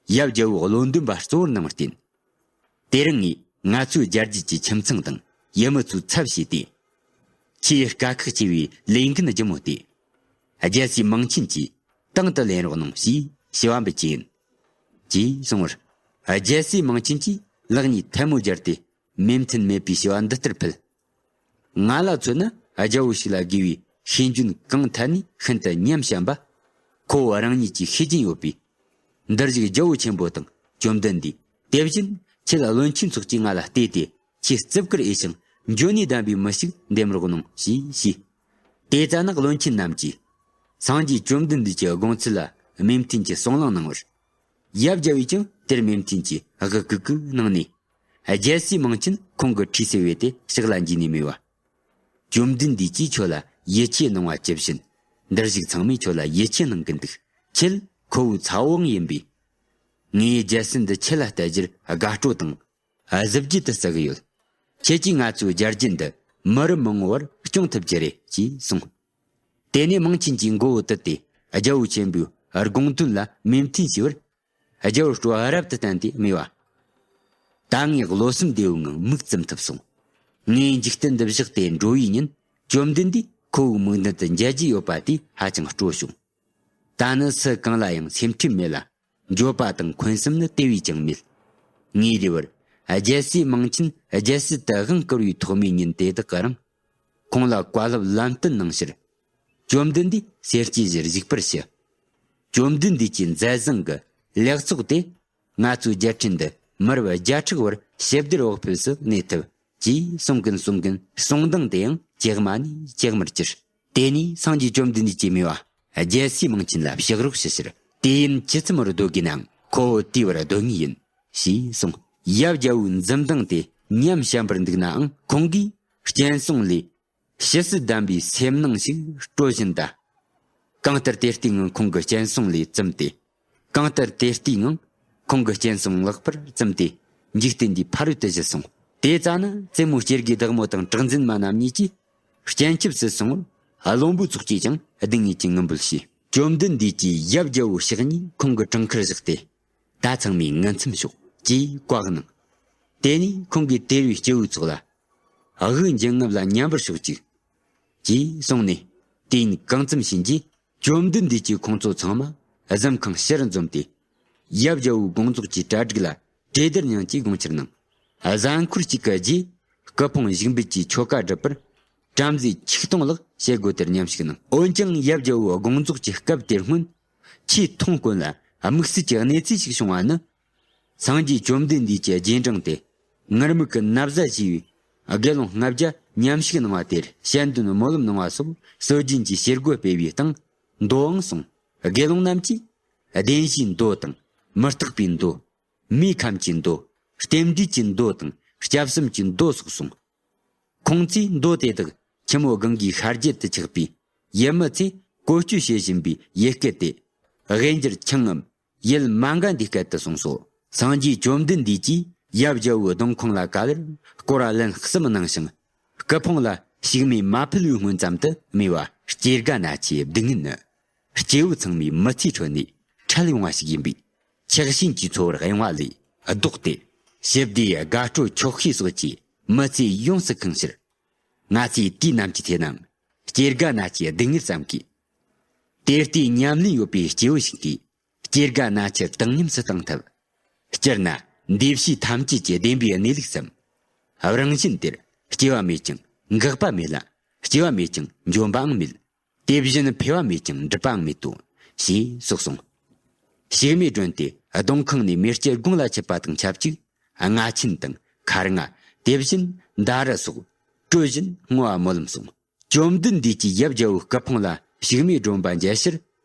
ཡབ་རྒྱལ་པོའི་བློ་འདུན་པ་གཙོ་བོར་གནང་བར་བརྟེན། དེ་རིང་ངས་ང་ཚོའི་རྒྱལ་རྒྱུད་ཀྱི་ཁྱིམ་ཚང་དང་ཡུལ་མི་ཚོའི་ཚབ་བྱས་ཏེ། ཆེས་དཀའ་ཁག་ཆེ་བའི་ལས་འགན་ལྗིད་མོ་སྟེ། རྒྱལ་སྲས་མིང་ཆེན་གྱིས་དང་དུ་ལེན་རོགས་གནང་ཞེས་ཞུ་བ་འབུལ་གྱི་ཡིན། ཅེས་གསུངས་པར། རྒྱལ་སྲས་མིང་ཆེན་གྱིས་ལག་གཉིས་ཐལ་མོ་སྦྱར་ཏེ་མོས་མཐུན་མེད་པའི་ཞུ་བ་འདི་ལྟར་ཕུལ། ང་ལ་མཚོན་ན་རྒྱལ་པོ་ཞིག་ལ་དགོས་པའི་ཤེས་འཇོན་གང་ཐད་ནས་ཤིན་ཏུ་ཉམས་ཞན་པ། ཁོ་བོ་རང་ཉིད་ཀྱི་ཤེས་ཀྱིན་ཡོད་པས། འདིར་བཞུགས་རྒྱལ་པོ་ཆེན་པོ་དང་བཅོམ་ལྡན་འདས། དེ་བཞིན་ཁྱེད་བློན་ཆེན་ཚོགས་ཀྱིས་ང་ལ་བལྟས་ཏེ་ཆེས་བརྩི་བཀུར་འོས་ཤིང་འཇོན་ནུས་ལྡན་པའི་མི་ཞིག་འདེམས་རོགས་གནང་ཞེས་ཞུས། དེ་ཙ་ན་བློན་ཆེན་རྣམས་ཀྱིས་སངས་རྒྱས་བཅོམ་ལྡན་འདས་ཀྱི་དགོངས་ཚུལ་ལ་མོས་མཐུན་གྱིས་གསུང་གླེང་གནང་བར། ཡབ་རྒྱལ་པོས་ཀྱང་དེར་མོས་མཐུན་གྱིས་དབུ་གུག་གུག་གནང་ནས། རྒྱལ་སྲས་མིང་ཆེན་ཁོང་གི་ཁྲིའི་སེ་བས་དེ་ཕྱག་ལ་འཇུས་ནས་སྨྲས་པ། བཅོམ་ལྡན་འདས་ཀྱིས་ཁྱོད་ལ་ཡིད་ཆེས་གནང་བ་ཇི་བཞིན། འདིར་བཞུགས་ཚང་མས་ཁྱོད་ལ་ཡིད་ཆེས་གནང་གི་འདུག། ཁྱེད་ཁོ་བོའི་ཚ་བོའང་ཡིན་པས། ངའི་རྒྱལ་སྲིད་འདི་ཁྱེད་ལ་གཏད་རྒྱུར་དགའ་སྤྲོ་དང་། གཟི་བརྗིད་དུ་བརྩི་གི་ཡོད། ཁྱེད་ཀྱིས་ང་ཚོའི་རྒྱལ་རྒྱུད་འདི་མི་རབས་མི་ངོ་བར་སྐྱོང་ཐུབ་རྒྱུ་རེད་ཅེས་གསུངས། དེ་ནས་མིང་ཆེན་གྱིས་མགོ་བོ་དུད་དེ་རྒྱལ་པོ་ཆེན་པོའི་དགོངས་དོན་ལ་མོས་མཐུན་ཞུས་པར། རྒྱལ་པོ་སྤྲོ་བ་རབ་ཏུ་བརྟན་ཏེ་སྨྲས་པ། ད་ངས་བློ་སེམས་བདེ་བོའི་ངང་མིག་བཙུམ་ཐུབ་སོང་། ངའི་འཇིག་རྟེན་འདི་བཞག་སྟེ་འགྲོ་བའི་ཉིན་བཅོམ་ལྡན་འདས་ཁོ་བོའི་མིག་མདུན་དུ་མཇལ་རྒྱུ་ཡོད་པ་དེ་ཧ་ཅང་སྤྲོ་བྱུང་། ད་ནི་སུ་གང་ལ་ཡང་སེམས་ཁྲལ་མེད་ལ། འགྱོད་པ་དང་འཁོན་སེམས་ནི་དེ་བས་ཀྱང་མེད། ངའི་རེ་བར་རྒྱལ་སྲས་མིང་ཆེན་རྒྱལ་སྲིད་དུ་དབང་བསྐུར་བའི་ཐོག་མའི་ཉིན་དེ་དག་གི་རིང་། ཁོང་ལ་བཀའ་སློབ་ལམ་སྟོན་གནང་ཕྱིར། བཅོམ་ལྡན་འདས་སེར་སྐྱའི་གཞིར་བཞུགས་པར་ཞུ། བཅོམ་ལྡན་འདས་ཀྱི་མཛད་བཟང་གི་ལེགས་ཚོགས་དེ། ང་ཚོའི་རྒྱལ་ཕྲན་འདི་མི་རབས་བརྒྱ་ཕྲག་བར་ཞི་བདེར་འོག་ཕེབས་སུ་གནས་ཐུབ། ཅེས་གསུང་གིན་གསུང་གིན་གསུང་གདངས་དེ་ཡང་ཇེ་དམའ་ནས་ཇེ་དམར་གྱུར། དེ་ནས་སངས་རྒྱས་བཅོམ་ལྡན་འདས་ཀྱིས་སྨྲས་པ། རྒྱལ་སྲས་མིང་ཆེན་ལ་ཕྱག་རོགས་ཞུ་ཕྱིར་དུས་ཡུན་ཇི་ཙམ་བར་སྡོད་དགོས་ནའང་ཁོ་བོ་དེའི་བར་སྡོད་ངེས་ཡིན། ཞེས་གསུངས། ཡབ་རྒྱལ་པོའི་འཛུམ་མདངས་དེ་ཉམས་ཞན་པར་འདུག་ནའང་ཁོང་གིས་སྤྱན་ཟུང་ལས་ཞི་བསིལ་ལྡན་པའི་སེམས་སྣང་ཞིག་སྤྲོ་བཞིན་གདའ། གང་ལྟར་དེ་ལྟའི་ངང་ཁོང་གི་སྤྱན་ཟུང་ལས་བཙུམས་ཏེ། གང་ལྟར་དེ་ལྟའི་ངང་ཁོང་གི་སྤྱན་ཟུང་ལག་པར་བཙུམས་ཏེ། འཇིག་རྟེན་འདིའི་ཕ་རོལ་ཏུ་ཕྱིན་སོང་། དེ་ཙ་ན་རྩེ་མོ་སྐྱེ་དགུའི་བདག་མོ་དང་གྲགས་འཛིན་མ་རྣམ་གཉིས་ཀྱིས་སྤྱན་ཆབ་སུ་སོང་བར། བློན་པོ་ཚོགས་ཀྱིས་ཀྱང་སྡུག་བསྔལ་གྱིས་ངུ་འབོད་བྱས། བཅོམ་ལྡན་འདས་ཀྱིས་ཡབ་རྒྱལ་པོའི་ཕྱག་གཉིས་ཁོང་གི་བྲང་ཁར་བཞག་སྟེ། ད་ཚང་མས་ངུ་མཚམས་ཞོག་ཅེས་བཀའ་གནང་། དེ་ནས་ཁོང་གིས་དེར་བའི་སྐྱེ་བོའི་ཚོགས་ལ། དབུགས་འབྱིན་རྔུབ་ལ་མཉམ་པར་ཞོག་ཅིག་ཅེས་གསུངས་ནས། དུས་ཡུན་གང་ཙམ་ཕྱིན་རྗེས། བཅོམ་ལྡན་འདས་ཀྱིས་ཁོང་ཚོ་ཚང་མ་གཟིམ་ཁང་ཕྱིར་འཛོམས་ཏེ། ཡབ་རྒྱལ་པོའི་དགོངས་རྫོགས་ཀྱི་གྲ་སྒྲིག་ལ་གྲོས་བསྡུར་མྱངས་ཀྱིས་དགོངས་འཆར་གནང་། གཟའ་འཁོར་གཅིག་གི་རྗེས། སྐུ་ཕུང་བཞུགས་འབུལ་གྱི་ཆོ་ག་སྒྲུབ་པར། བྲམ་ཟེ་ཆིག་སྟོང་ལྷག་བྱེད་སྒོ་དེར་མཉམ་ཞུགས་གནང་། འོན་ཀྱང་ཡབ་རྒྱལ་པོའི་དགོངས་རྫོགས་ཀྱི་སྐབས་དེར་སྔོན། ཆེས་མཐོང་དཀོན་ལ་དམིགས་བསལ་གྱི་གནས་ཚུལ་ཞིག་བྱུང་བ་ནི། སངས་རྒྱས་བཅོམ་ལྡན་འདས་ཀྱི་རྗེས་འབྲང་སྟེ། ངུར་སྨྲིག་གི་ན་བཟའ་བྱས་པའི་དགེ་སློང་ལྔ་བརྒྱ་མཉམ་ཞུགས་གནང་བ་དེར་ཞལ་འདོན་སྨོན་ལམ་གནང་བ་སོགས་སྲོལ་རྒྱུན་གྱི་བྱེད་སྒོ་སྤེལ་བའི་སྟེང་། མདོའང་གསུངས། དགེ་སློང་རྣམས་ཀྱིས་བདེན་བཞིའི་མདོ་དང་། མི་རྟག་པའི་མདོ། མེའི་ཁམས་ཀྱི་མདོ། རྟེན་འབྲེལ་གྱི་མདོ་དང་སྐྱབས་གསུམ་གྱི་མདོ་སོགས་གསུངས། ཁོང་ཚོས་མདོ་དེ་དག་ཆུ་མོ་གངྒཱའི་ཤར་རྒྱུད་དུ་ཆགས་པའི་ཡུལ་མི་ཚོས་བཀོལ་སྤྱོད་བྱེད་བཞིན་པའི་ཡུལ་སྐད་དེ། དབྱེན་འགྱུར་འཆང་ངམ་ཡུལ་མ་འགའ་འདིའི་སྐད་དུ་གསུངས་སོ། སངས་རྒྱས་བཅོམ་ལྡན་འདས་ཀྱིས་ཡབ་རྒྱལ་པོའི་གདུང་ཁང་ལ་ག་ལེར་སྐོར་བ་ལན་གསུམ་གནང་ཞིང་། སྐུ་ཕུང་ལ་ཞུགས་མེ་མ་ཕུལ་བའི་སྔོན་ཙམ་དུ་སྨྲས་པ། སྐྱེ་རྒ་ན་འཆིའི་སྡུག་བསྔལ་ནི། སྐྱེ་བོ་ཚང་མའི་མི་ཚེའི་ཁྲོད་ནས་འཕྲད་ཡོང་བ་ཞིག་ཡིན་པས། ཆགས་ཞེན་གྱི་ཚོར་བ་གཡེང་བ་ལས་ལྡོག་སྟེ། ཞི་བདེའི་དགའ་སྤྲོ་ཆོག་ཤེས་སོགས་ཀྱིས་མི་ཚེ་ཡོངས་སུ་ཁེངས་ཕྱིར། ང་ཚོས་དུས་ནམ་གྱི་ཚེ་ནའང་སྐྱེ་རྒ་ན་འཆིའི་སྡུག་བསྔལ་ཙམ་གྱིས། དེ་ལྟའི་ཉམས་ལེན་ཡོད་པའི་སྐྱེ་བོ་ཞིག་གིས་སྐྱེ་རྒ་ན་འཆི་བཏང་སྙོམས་སུ་བཏང་ཐབས། སྤྱིར་ན་འདུས་བྱས་ཐམས་ཅད་ཀྱི་བདེན་པའི་གནས་ལུགས་སམ། རང་བཞིན་དེར་སྐྱེ་བ་མེད་ཀྱང་འགག་པ་མེད་ལ། སྐྱེ་བ་མེད་ཀྱང་འཇོམས་པའང་མེད། དེ་བཞིན་འཕེལ་བ་མེད་ཀྱང་འགྲུབ་པའང་མེད་དོ། ཞེས་སོགས་གསུངས། ཞུགས་མེ་སྒྲོན་ཏེ་གདུང་ཁང་ནས་མེ་ལྕེ་དགུང་ལ་ཆུད་པ་དང་ཆབས་ཅིག་རྔ་ཆེན་དང་འཁར་རྔ། དེ་བཞིན་མདའ་རུ་སོགས་སྤྲོད་བཞིན་བསྔོ་བ་སྨོན་ལམ་གསུངས། བཅོམ་ལྡན་འདས་ཀྱིས་ཡབ་རྒྱལ་པོའི་སྐུ་ཕུང་ལ་ཞུགས་མེ་སྒྲོན་པ་མཇལ་ཕྱིར།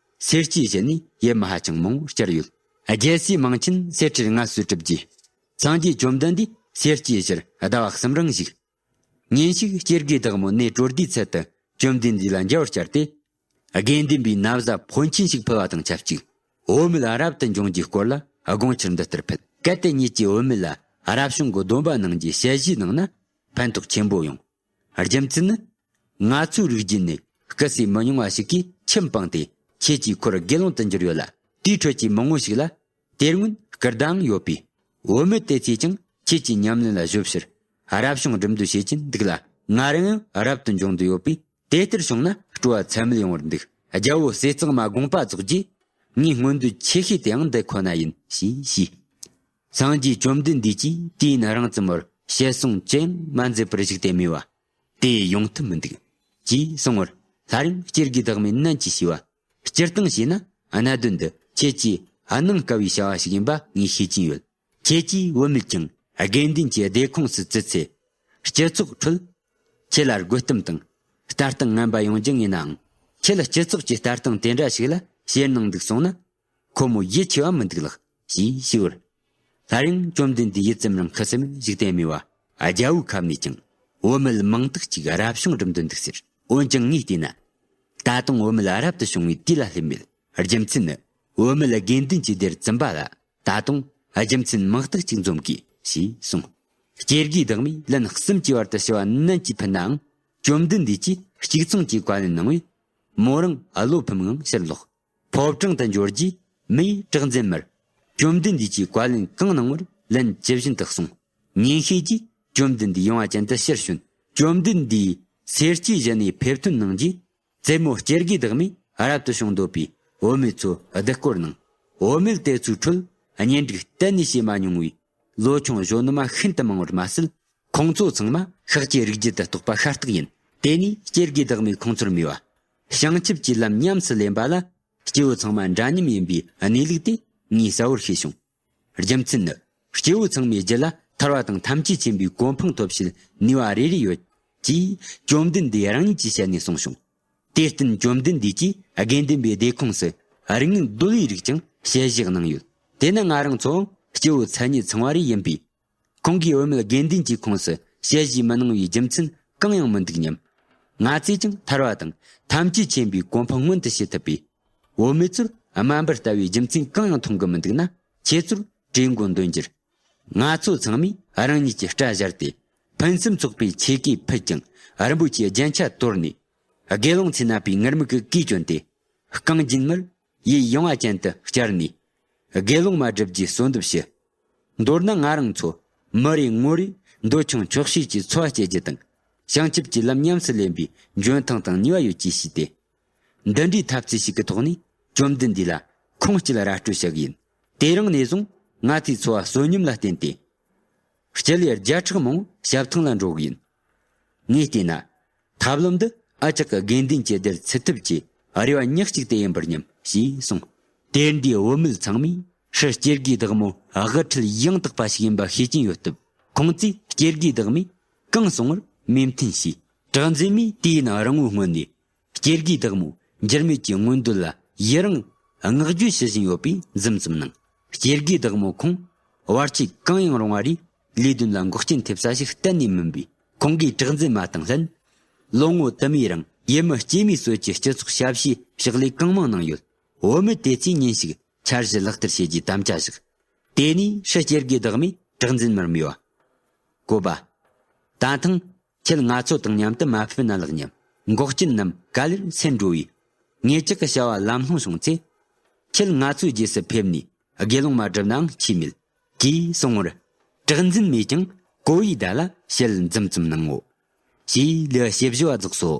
སེར་སྐྱའི་གཞི་ནས་ཡུལ་མི་ཧ་ཅང་མང་པོ་བསྐྱར་ཡོད། རྒྱལ་སྲས་མིང་ཆེན་གསེར་ཁྲིར་མངའ་གསོལ་གྲུབ་རྗེས། སངས་རྒྱས་བཅོམ་ལྡན་འདས་སེར་སྐྱའི་གཞིར་ཟླ་བ་གསུམ་རིང་བཞུགས། ཉིན་ཞིག་སྐྱེ་རྒའི་བདག་མོ་གནས་དྲོ་ཟླའི་ཚལ་དུ་བཅོམ་ལྡན་འདས་ལ་མཇལ་བར་བཅར་ཏེ། དགེ་འདུན་པའི་ན་བཟའ་ཕོན་ཆེན་ཞིག་ཕུལ་བ་དང་ཆབས་ཅིག་བུད་མེད་རབ་ཏུ་འབྱུང་རྒྱུའི་སྐོར་ལ་དགོངས་འཆར་འདི་ལྟར་ཕུལ། གལ་ཏེ་ཉིད་ཀྱིས་བུད་མེད་ལ་རབ་བྱུང་གི་སྡོམ་པ་གནང་རྒྱུའི་ཞལ་བཞེས་གནང་ན་ཕན་ཐོགས་ཆེན་པོ་ཡོང་། རྒྱུ་མཚན་ནི། ང་ཚོའི་རིགས་རྒྱུད་ནས་སྐུ་སྲས་མི་ཉུང་བ་ཞིག་གིས་ཁྱིམ་སྤངས་ཏེ་ཁྱེད་ཀྱི་འཁོར་དགེ་སློང་དུ་འགྱུར་ཡོད་ལ། དེའི་ཁྲོད་ཀྱི་མང་བོ་ཞིག་ལ་དེ་སྔོན་སྐུ་ཟླའང་ཡོད་པས། བུད་མེད་དེ་ཚོས་ཀྱང་ཁྱེད་ཀྱི་ཉམས་ལེན་ལ་གཞོལ་ཕྱིར་རབ་བྱུང་སྒྲུབ་འདོད་བྱེད་ཀྱིན་འདུག་ལ། ང་རང་ཡང་རབ་ཏུ་འབྱུང་འདོད་ཡོད་པས། དེ་ལྟར་བྱུང་ན་སྤྲོ་བ་ཚད་མེད་ཡོང་བར་འདུག་རྒྱལ་པོ་ཟས་གཙང་མ་དགོངས་པ་རྫོགས་རྗེས། ངའི་སྨོན་འདུན་ཆེ་ཤོས་དེའང་འདི་ཁོ་ན་ཡིན་ཞེས་ཞུས། སངས་རྒྱས་བཅོམ་ལྡན་འདས་ཀྱིས་དུས་ཡུན་རིང་ཙམ་བར་ཞལ་གསུང་ཅི་ཡང་མ་མཛད་པར་བཞུགས་ཏེ་སྨྲས་པ། དེ་ཡོང་ཐབས་མི་འདུག་ཅེས་གསུང་བར། སླར་ཡང་སྐྱེ་རྒའི་བདག་མོས་ནན་གྱིས་ཞུས་པ། སྤྱིར་བཏང་བྱས་ན་གནད་དོན་འདི་ཁྱེད་ཀྱིས་གནང་དཀའ་བའི་བྱ་བ་ཞིག་ཡིན་པ་ངས་ཤེས་ཀྱིན་ཡོད། ཁྱེད་ཀྱིས་བུད་མེད་ཀྱང་དགེ་འདུན་གྱི་སྡེ་ཁོངས་སུ་བཙུད་ཚེ། སྤྱི་ཚོགས་ཁྲོད་ཁྱེད་ལ་རྒོལ་གཏམ་དང་ལྟ་སྟངས་ངན་པ་ཡོང་རྒྱུ་ངེས་ནའང་། ཁྱེད་ལ་སྤྱི་ཚོགས་ཀྱི་ལྟ་སྟངས་དེ་འདྲ་ཞིག་ལ་ཞེད་སྣང་འདུག་སོང་ན། ཁོ་མོ་ཡིད་ཆེས་པ་མི་འདུག་ལགས་ཞེས་ཞུས་པར། སླར་ཡང་བཅོམ་ལྡན་འདས་ཡིད་ཙམ་རང་ཁུ་སིམ་བཞུགས་ཏེ་སྨྲས་པ། རྒྱལ་པོའི་ཁབ་ནས་ཀྱང་བུད་མེད་མང་དག་ཅིག་རབ་བྱུང་སྒྲུབ་འདོད་འདུག་ཟེར། འོན་ཀྱང་ངས་བལྟས་ན། ད་དུང་བུད་མེད་རབ་ཏུ་བྱུང་བའི་དུས་ལ་སླེབས་མེད། རྒྱུ་མཚན་ནི། བུད་མེད་དགེ་འདུན་གྱི་སྡེར་འཛིན་པ་ལ། ད་དུང་རྒྱུ་མཚན་མང་དག་ཅིག་འཛོམས་དགོས་ཞེས་གསུངས། སྐྱེ་རྒའི་བདག་མོས་ལན་གསུམ་གྱི་བར་དུ་ཞུ་བ་ནན་གྱིས་ཕུལ་ནའང་། བཅོམ་ལྡན་འདས་ཀྱིས་གཅིག་མཚུངས་ཀྱི་བཀའ་ལན་གནང་བས། མོ་རང་བློ་ཕམ་ངང་ཕྱིར་ལོག་ཕོ་བྲང་དུ་འབྱོར་རྗེས་མི་ཡིས་གྲགས་འཛིན་མར། བཅོམ་ལྡན་འདས་ཀྱིས་བཀའ་ལན་གང་གནང་བར་ལན་ཇི་བཞིན་དུ་གསུངས། ཉིན་ཤས་རྗེས་བཅོམ་ལྡན་འདས་ཡངས་པ་ཅན་དུ་ཕྱིར་བྱོན། བཅོམ་ལྡན་འདས་སེར་སྐྱའི་གཞི་ནས་ཕེབས་ཐོན་གནང་རྗེས། རྩེ་མོ་སྐྱེ་རྒའི་བདག་མོས་རབ་ཏུ་བྱུང་འདོད་པའི་བུད་མེད་ཚོ་བསྡུ་སྐོར་གནང་། བུད་མེད་དེ་ཚོའི་ཁྲོད་གཉེན་སྒྲིག་གཏན་ནས་བྱས་མ་མྱོང་བའི་ལོ་ཆུང་གཞོན་ནུ་མ་ཤིན་ཏུ་མང་བར་མ་ཟད། ཁོང་ཚོ་ཚང་མ་ཤཱཀྱའི་རིགས་རྒྱུད་དུ་གཏོགས་པ་ཤ་སྟག་ཡིན། དེ་ནས་སྐྱེ་རྒའི་བདག་མོས་ཁོང་ཚོར་སྨྲས་པ། བྱང་ཆུབ་ཀྱི་ལམ་ཉམས་སུ་ལེན་པ་ལ་སྐྱེ་བོ་ཚང་མ་འདྲ་མཉམ་ཡིན་པའི་གནས་ལུགས་དེ་ངས་གསལ་བོར་ཤེས་བྱུང་། རྒྱུ་མཚན་ནི། སྐྱེ་བོ་ཚང་མའི་རྒྱུད་ལ་ཐ་ ཐར་བ་དང་ཐམས་ཅད་མཁྱེན་པའི་གོ་འཕང་ཐོབ་ཕྱིར་ནུས་པ་རེ་རེ་ཡོད། ཅེས་བཅོམ་ལྡན་འདས་རང་ཉིད་ཀྱིས་བཤད་ནས་གསུངས་བྱུང་། དེར་བརྟེན་བཅོམ་ལྡན་འདས་ཀྱིས་དགེ་འདུན་པའི་སྡེ་ཁོངས་སུ་རིག་དངོས་འདུལ་བའི་རིགས་ཀྱང་དཔྱད་ཞིབ་གནང་ཡོད། དེ་ནི་ང་རང་ཚོའང་སྐྱེ་བོ་མཚན་ཉིད་ཚང་བ་རེ་ཡིན་པས། ཁོང་གིས་བུད་མེད་དགེ་འདུན་གྱི་ཁོངས་སུ་དཔྱད་ཞིབ་མི་གནང་བའི་རྒྱུ་མཚན་གང་ཡང་མི་འདུག་སྙམ། ང་ཚོས་ཀྱང་ཐར་བ་དང་ཐམས་ཅད་མཁྱེན་པའི་གོ་འཕང་མངོན་དུ་བྱེད་ཐུབ་པས། བུད་མེད་ཚོར་དམའ་འབེབས་ལྟ་བུའི་རྒྱུ་མཚན་གང་ཡང་མཐོང་གི་མི་འདུག་ན། ཁྱེད་ཚོར་གྲོས་འགོ་འདོན་རྒྱུར། ང་ཚོ་ཚང་མས་རང་ཉིད་ཀྱི་སྐྲ་བཞར་ཏེ། ཕུན་སུམ་ཚོགས་པའི་ཆས་གོས་ཕུད་ཅིང་། རིན་པོ་ཆེའི་རྒྱན་ཆ་དོར་ནས། དགེ་སློང་ཚོས་མནབས་པའི་ངུར་སྨྲིག་གི་གོས་གྱོན་ཏེ། རྐང་རྗེན་མར་ཡིད་ཡངས་པ་ཅན་དུ་བཅར་ནས། དགེ་སློང་མ་བསྒྲུབ་རྒྱུའི་གསོལ་འདེབས་ཞུ། མདོར་ན་ང་རང་ཚོ་མི་རེ་ངོ་རེ་འདོད་ཆུང་ཆོག་ཤེས་ཀྱི་འཚོ་བ་སྐྱེལ་རྒྱུ་དང་། བྱང་ཆུབ་ཀྱི་ལམ་ཉམས་སུ་ལེན་པའི་འཇོན་ཐང་དང་ནུས་པ་ཡོད་ཅེས་ཞུས་ཏེ། འདི་འདྲའི་འཐབ་རྩོད་ཞིག་གི་ཐོག་ནས་བཅོམ་ལྡན་འདས་ལ་ཁུངས་སྐྱེལ་ར་སྤྲོད་བྱ་གི་ཡིན། དེ་རིང་ནས་བཟུང་ང་ཚོའི་འཚོ་བ་བསོད་སྙོམས་ལ་བརྟེན་ཏེ། སྤྱི་ལེ་བརྒྱ་ཕྲག་མང་བོ་ཞབས་ཐང་ལ་འགྲོ་གི་ཡིན། ངས་བལྟས་ན། ཐབས་ལམ་འདི་ཨ་ཅག་གི་དགེ་འདུན་གྱི་སྡེར་ཚུད་ཐུབ་ཀྱི་རེ་བ་ཉག་གཅིག་དེ་ཡིན་པར་སྙམ་ཞེས་གསུངས། དེར་འདིའི་བུད་མེད་ཚང་མས་སྲིད་སྐྱེ་དགུའི་བདག་མོ་དབུ་ཁྲིད་ཡང་དག་པ་ཞིག་ཡིན་པ་ཤེས་ཀྱིན་ཡོད་སྟབས། ཁོང་ཚོས་སྐྱེ་དགུའི་བདག་མོས་གང་གསུང་བར་མོས་མཐུན་བྱས། གྲགས་འཛིན་མས་དེའི་ནང་རང་ངོ་མངོན་ནས། སྐྱེ་དགུའི་བདག་མོ་འགྱུར་མེད་ཀྱི་མངོན་འདོད་ལ་ཡི་རང་བསྔགས་བརྗོད་ཞུ་བཞིན་ཡོད་པས་འཛུམ་ཙམ་གནང་། སྐྱེ་དགུའི་བདག་མོ་ཁོང་བར་ཆད་གང་ཡང་རུང་བ་རེས་ལས་དོན་ལ་འགོག་རྐྱེན་ཐེབས་ས་ཞིག་གཏན་ནས་མིན་པས། ཁོང་གིས་གྲགས་འཛིན་མ་དང་ལྷན། ལོ་ངོ་དུ་མའི་རིང་ཡུལ་མི་སྐྱེ་མེད་སྲོལ་གྱི་སྤྱི་ཚོགས་ཞབས་ཞུའི་ཕྱག་ལས་གང་མང་གནང་ཡོད། བུད་མེད་དེ་ཚོས་ཉིན་ཞིག་འཆར་གཞི་ལག་བསྟར་བྱེད་རྒྱུའི་དམ་བཅའ་བཞག། དེ་ནས་སྲིད་སྐྱེ་དགུའི་བདག་མོས་གྲགས་འཛིན་མར་སྨྲས་པ། བཀོད་པ། ད་ཐེངས་ཁྱེད་ང་ཚོ་དང་མཉམ་དུ་མ་ཕེབས་ན་ལེགས་སྙམ། འགོག་རྐྱེན་རྣམས་ག་ལེར་སེལ་འགྲོ་བས། ངེད་ཅག་གི་བྱ་བ་ལམ་ལྷོང་བྱུང་ཚེ། ཁྱེད་ང་ཚོའི་རྗེས་སུ་ཕེབས་ནས་དགེ་སློང་མ་བསྒྲུབ་ནའང་ཆེས་མེད། ཅེས་གསུང་བར། གྲགས་འཛིན་མས་ཀྱང་གོ་བའི་བརྡ་ལ་ཞལ་འཛུམ་ཙམ་གནང་ངོ་། ཞེས་ལེའུ་བཞི་པ་རྫོགས་སོ།